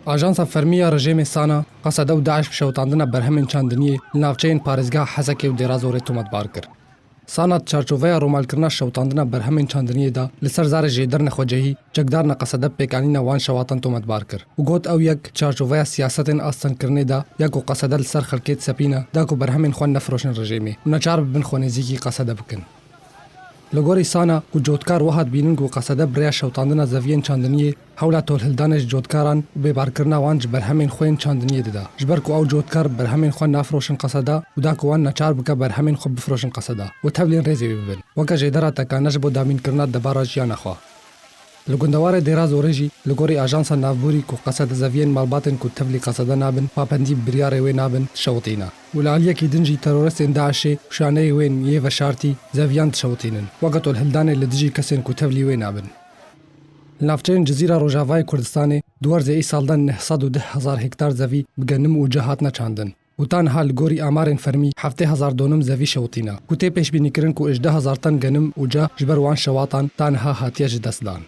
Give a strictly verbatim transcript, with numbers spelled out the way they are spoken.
Ajansa fermî ya rejêmê Sana, Qesede û DAIŞ bi şewitandina berhemên çandiniyê li navçeyên parêzgeha Hesekê û Dêra Zorê tometbar kir. Sana di çarçoveya romalkirina şewitandina berhemên çandiniyê de li ser zarê jêder nexwecehî, çekdarina Qesede bi pêkanîna wan şewatan tometbar kir û got, ew yek çarçoveya siyasetên astengkirinê de ya ku Qesede li ser xelkê disepîne, da ku berhemên xwe nefiroşin rejêmê û neçar bibin xwenêzîkî Qesede bikin. Li gorî Sana, ku cotkar wiha dibînin ku Qesede bi rêya şewitandina zeviyên çandiniyê hewla tolhildanê ji cotkaran û bêbarkirina wan ji berhemên xwe yên çandiniyê dida, ji ber ku ew cotkar berhemên xwe nafiroşin Qeseda û da ku wan neçar bike berhemên xwe bifiroşin Qeseda û tevlî rêzê wê bibin, weke jêdera tekane ji bo damînkirina debara jiyana xwe. Li gundewarê Dêra Zorê jî, li gorî ajansa navborî ku Qesede zeviyên malbatên ku tevlî Qesede nabin, papendî bi biryarê wê nabin, dişewitîne û li aliyekî din jî teroristên DAIŞê û şaneyê wên yê veşartî zeviyan dişewitînin, weke tolhildanê li dijî kesên ku tevlî wê nabin. Li navçeyên Cizîra Rojavayê Kurdistanê di werzê îsal de neh sed û deh hezar hektar zevî bi genim û ca hatine çandin û ta niha li gorî amarên fermî heftê hezar donim zevî şewitîne ku tê pêşbînîkirin ku ji deh hezar ten genim û ca ji ber wan şewatan ta niha hatiye ji dest dan.